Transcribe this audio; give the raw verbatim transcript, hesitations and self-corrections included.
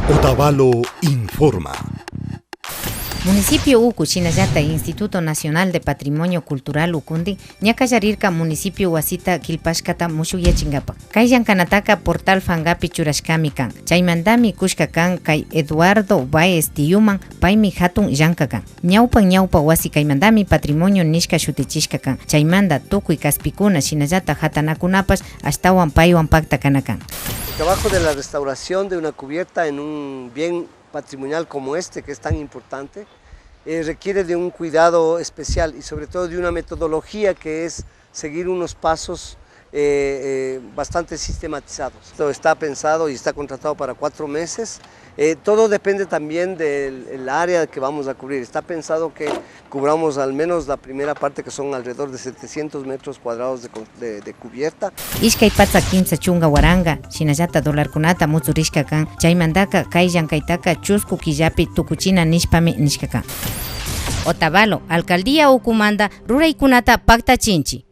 Otavalo informa. Municipio uku shinallata Instituto Nacional de Patrimonio Cultural ukundin ña kallarirka municipio wasita killpashkata mushukyachinkapak. Kay llankanataka Portal Fangapi churashkami kan. Chaymantami kushka kan kay Eduardo Baez Tiyuman, paymi hatun llanka kan. Ñawpan ñawpa wasi kaymantami patrimonio nishka shutichishka kan. Chaymanta tukuy kaspikuna shinallata hatanakunapash ashtawan paywan pakta kana kan. El trabajo de la restauración de una cubierta en un bien patrimonial como este, que es tan importante, eh, requiere de un cuidado especial y sobre todo de una metodología que es seguir unos pasos eh, eh, bastante sistematizados. Esto está pensado y está contratado para cuatro meses. Eh, todo depende también del el área que vamos a cubrir. Está pensado que cubramos al menos la primera parte, que son alrededor de setecientos metros cuadrados de, con- de- de cubierta. Ishkay patsak kimsa chunka waranka shinallata dolarkunata mutsurishka kan. Chaymantaka kay llankaytaka chusku killapi tukuchina nishpami nishka kan. Otavalo alcaldía ukumanta ruraykunata paktachinchi.